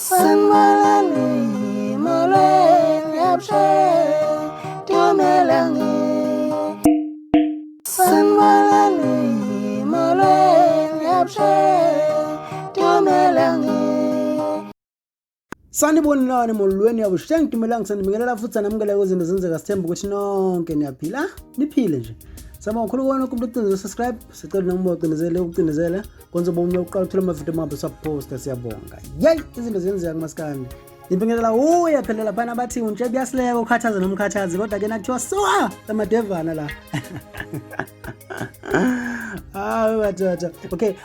Sanibonani, molweni, avuxeni, dumelang. Sanibonani, molweni, avuxeni, dumelang. Sanibonani molweni avuxeni dumelang sanibingelela futhi sanamukela kwezinto zenzeka sithemba ukuthi nonke niyaphila niphile nje. Siyabonga kakhulu kuwona umuntu ucinezele subscribe sicela noma ucinezele ucinezele kwenza uba uqala uthola amavidiyo amabi saposta siyabonga. Yey izinto zenzeka kumaskandi. Ngibingelela uye phela laphana bathi uNtshe kuyasileka ukhathaza nomkhathazi kodwa ke nakuthiwa soa lamadevana la. Hayi madoda.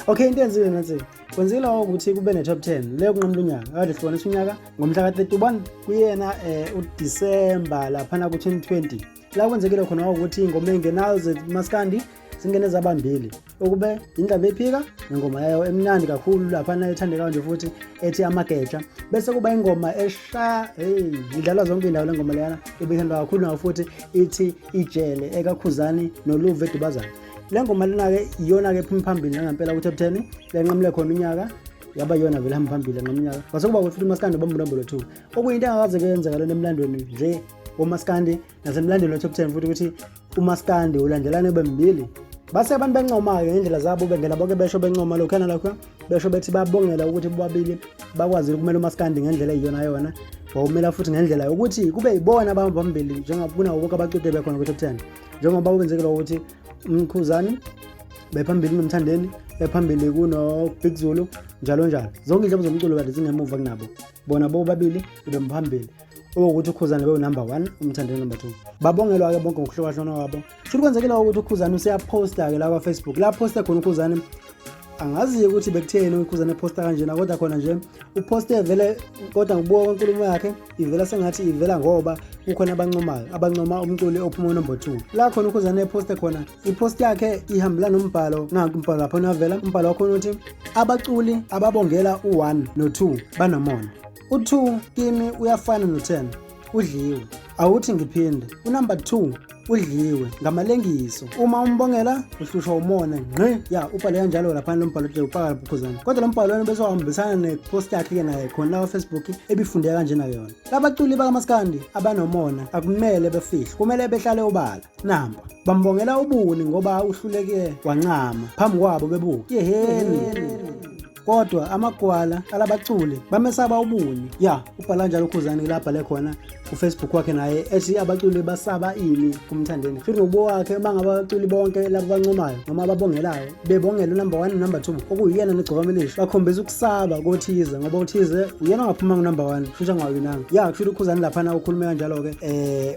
Okay into enziwe nansi. Kwenzile ukuthi kube ne top 10 leyo kunqamula unyaka. Kade hlukanisa unyaka ngomhla ka-31 kuyena uDisemba laphana ku-2020. La kwenzekile khona ukuthi ingoma engenayo zemaskandi zingene zabambili okube indaba ephika nengoma yayo emnandi kakhulu laphana ethandekayo nje futhi ethi amageja bese kuba ingoma eshaya hey idlalwa zonke indawo le ngoma leyana ibithandwa kakhulu nayo futhi ithi ijele ekakhuzani noluve edubazane le ngoma lena-ke iyona-ke ephuma phambili nangempela ku-top 10 lenqamule khona unyaka yaba iyona vele hamba phambili enqamula unyaka kwase kuba futhi umaskandi obamba unombolo 2 okuyinto engakaze kuyenzeka lona emlandweni nje womaskandi nasemlandweni we-top 10 futhi ukuthi umaskandi ulandelane ube mbili base abantu bencoma-ke ngendlela zabo bengena bonke besho bencoma lokhuyana lokhuya besho bethi babongela ukuthi bobabili bakwazile ukumela umaskandi ngendlela eyiyona yona wawumela futhi ngendlela yokuthi kube yibona abahamba phambili njengakunawo bonke abacute bekhona kwi-top 10 njengoba kwenzekile ukuthi umkhuzani bephambili kunomthandeni ephambili kuno-big zulu njalo njalo zonke iy'nhlobo zomculo kade zingemuva kunabo bona bobabili bebemphambili owukuthi ukhuzane bewu-number 1 umthandeni number 2 babongelwa-ke bonke ngokuhlukahlukana kwabo shuthi kwenzekile ukuthi ukhuzane useyaphosta-ke la kwa-facebook la phosta khona ukhuzane angazi ukuthi bekutheni ukhuzane ephosta kanjena kodwa khona nje uphoste vele kodwa ngokubuka kwenkulumo yakhe ivela sengathi ivela ngoba kukhona abancomayo abancoma umculi ophuma unomber 2 la khona ukhuzane ephoste khona ipost yakhe ihambelana nombhalo nanku umbhalo lapho navela umbhalo wakhona uthi abaculi ababongela u-1 no-2 banomona U-2 kimi uyafana no-10 udliwe awuthi ngiphinde unumber 2 udliwe ngamalengiso uma umbongela uhlushwa umona ngqi ya ubhale kanjalo laphana lo mbhalo nje upaka bukhuzana kodwa lo mbhalo wena bese wahambisana nepost yakhe-ke naye khona la Facebook ebifundeka kanjena yona labaculi bakamaskandi abanomona akumele befihle kumele behlale obala nampa bambongela ubuni ngoba uhluleke wancama phambi kwabo bebuka yeheni kodwa amagwala alabaculi bamesaba ubuni ya ubhala njalo ukhuzani la abhale khona uFacebook wakhe naye ethi abaculi basaba ini kumthandeni futhi ngokubo wakhe uma ngabe abaculi bonke labo bancomayo noma ababongelayo bebongela unumber 1 number 2 okuyiyena negcokama elisha bakhombisa ukusaba kothize ngoba uthize uyena ongaphuma ngunumber 1 futhi angawinanga ya kusho ukhuzani laphana ukhulume kanjalo-ke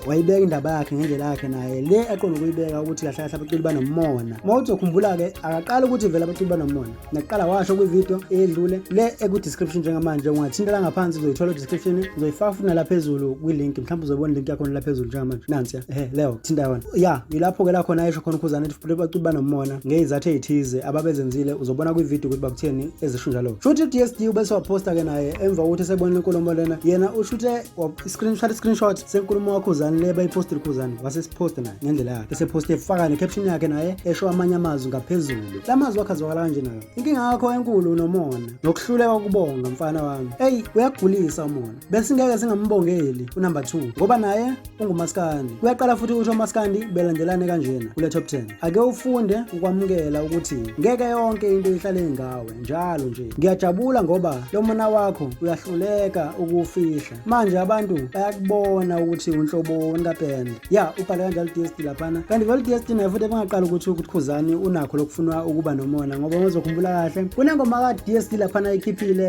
wayibeka indaba yakhe ngendlela yakhe naye le aqonda ukuyibeka ukuthi kahle kahle abaculi banomona uma uzokhumbula-ke akaqali ukuthi vele abaculi banomona Naqala washo kwivideo eyedlule le eku-description njengamanje ungathinta la ngaphansi uzoyithola description uzoyifaka futhi nalaphezulu kwi-link mhlawumbe uzobona i-link yakhona laphezulu njengamanje nansi ehe leyo thinta yona ya yilapho-ke la khona ayesho khona ukhuzane ukuthi baculi banomona ngey'zathu ey'thize ababezenzile uzobona kwividiyo ukuthi bakutheni ezisho njalo shuthi u-dsd ubese waphosta-ke naye emva kokuthi esebona inkulumo lena yena ushuthe screenshot screenshot senkulumo kakhuzane le bayiphostile ukhuzane wasesiphosta naye ngendlela yakhe esephoste efaka ne-caption yakhe naye esho amanye amazwi ngaphezulu la mazwi wakhe azwakala kanje nayo inkinga yakho enkulu unomona nokuhluleka ukubonga mfana wami eyi uyakugulisa umona besingeke singambongeli unumber 2 ngoba naye ungumaskandi kuyaqala futhi ukuthi omaskandi belandelane kanjena kule top 10 ake ufunde ukwamukela ukuthi ngeke yonke into ihlale ngawe njalo nje ngiyajabula ngoba lo mona wakho uyahluleka ukuwufihla manje abantu bayakubona ukuthi unhloboni kabhende ya ubhale kanjalo DSD laphana kanti vele DSD naye futhi ebengaqala ukuthi ukukhuzani unakho lokufunwa ukuba nomona ngoba ngizokhumbula kahle kunengoma ka DSD laphana ikhiphile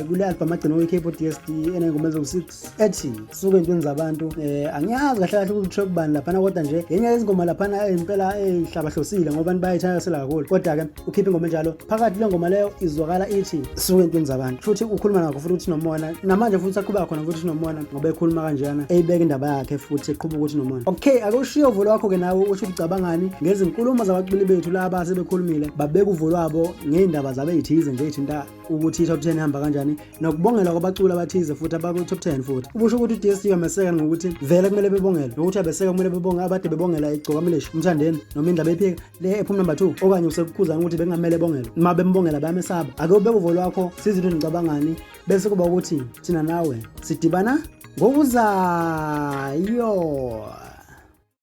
kule album agcina ukuyikhipha uDSD enengoma eziwu-6 ethi suke entweni zabantu angiyazi kahle kahle ukuthi track bani laphana kodwa nje yenye yezingoma laphana impela eyihlabahlosile ngoba abantu bayayithakasela kakhulu kodwa-ke ukhipha ingoma enjalo phakathi le ngoma leyo izwakala ithi suke entweni zabantu futhi ukhuluma nakho futhi ukuthi nomona namanje futhi aqhubeka khona futhi nomona ngoba ekhuluma kanjena eyibeka indaba yakhe futhi eqhuba ukuthi nomona okay ake ushiye uvo lwakho-ke nawe usho ucabangani ngezinkulumo zabaculi bethu laba sebekhulumile babeka uvo lwabo ngey'ndaba zabo ey'thize nje ey'thinta ukuthi i-top 10 ihamba kanjani nokubongelwa kwabaculi abathize futhi abaku-top 10 futhi ubusho ukuthi u-DSD uyameseka ngokuthi vele kumele bebongelwe nokuthi abeseka kumele bebonge abade bebongela igcokamilishi umthandeni noma indaba ephika le ephuma number 2 okanye usekukhuzana ukuthi bekungamele bongelwe uma bembongela bayamesaba ake ubeke uvo lwakho sizinto ndicabangani Bese kuba ukuthi thina nawe sidibana ngokuzayo.